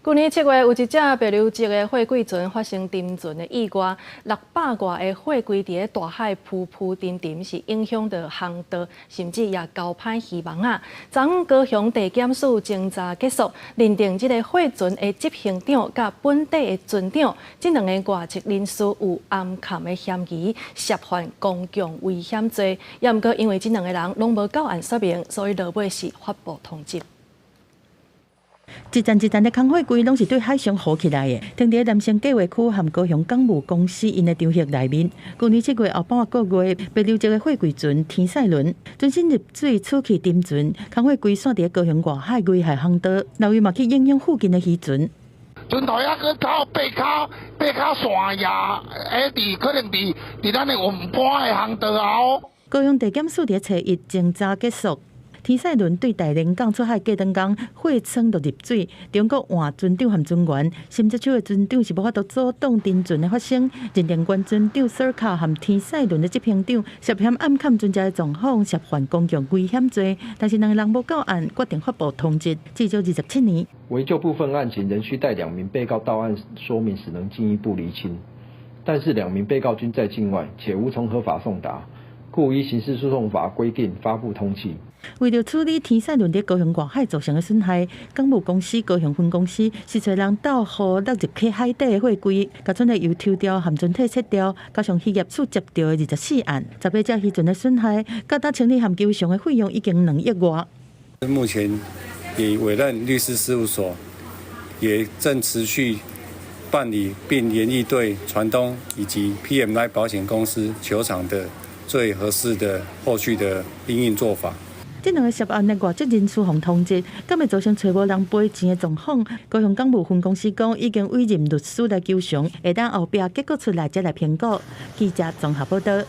舊年7月，有一隻帛琉籍的貨櫃船發生沉船的意外，600外个貨櫃佇咧大海浮浮沉沉，是影響著航道，甚至也攪歹漁網仔。昨昏高雄地檢署偵查結束，認定這個貨船的執行長佮本底的船長，這兩个外籍人士有暗崁的嫌疑，涉犯公共危險罪。也毋過因為這兩个人攏無到案說明，所以落尾是發布通緝。一層一層的空貨櫃攏是對海上浮起來的，停佇南星計劃區和高雄港務公司𪜶的場域內面。舊年7月後半個月，帛琉籍的貨櫃船天賽輪船身入水出去沉船，空貨櫃散佇高雄外海危害航道，樓宇嘛去影響附近的漁船。船頭抑閣靠爬跤爬跤線呀，佇可能佇咱的雲盤的航道後。高雄地檢署佇初一偵查結束。天賽輪對大連港出海過兩工，貨艙就入水。中國換船長和船員，心接手的船長是無法度阻擋沉船的發生。認定原船長索卡和天賽輪的執行長涉嫌暗崁船隻的狀況，涉犯公共危險罪。但是兩个人無到案，決定發布通緝，至少27年。惟就部分案情，仍需待兩名被告到案說明，始能進一步釐清。但是兩名被告均在境外，且無從合法送達，故依刑事訴訟法規定發布通緝。為著處理天賽輪佇高雄外海造成的損害，港務公司高雄分公司是揣人鬥予落入去海底的貨櫃，共船的油抽掉和船體切掉，加上漁業署接著的24案，18隻漁船的損害，佮當清理和求償的費用已經2億外。目前已委任律師事務所，也正持續辦理並研議對船東以及 PMI 保險公司求償的最合適的後續的因應做法。這兩个涉案的外籍人士予通緝，敢會造成揣無人賠錢的狀況？高雄港務分公司講，已經委任律師來求償，會等後壁結果出來才來評估。記者綜合報導。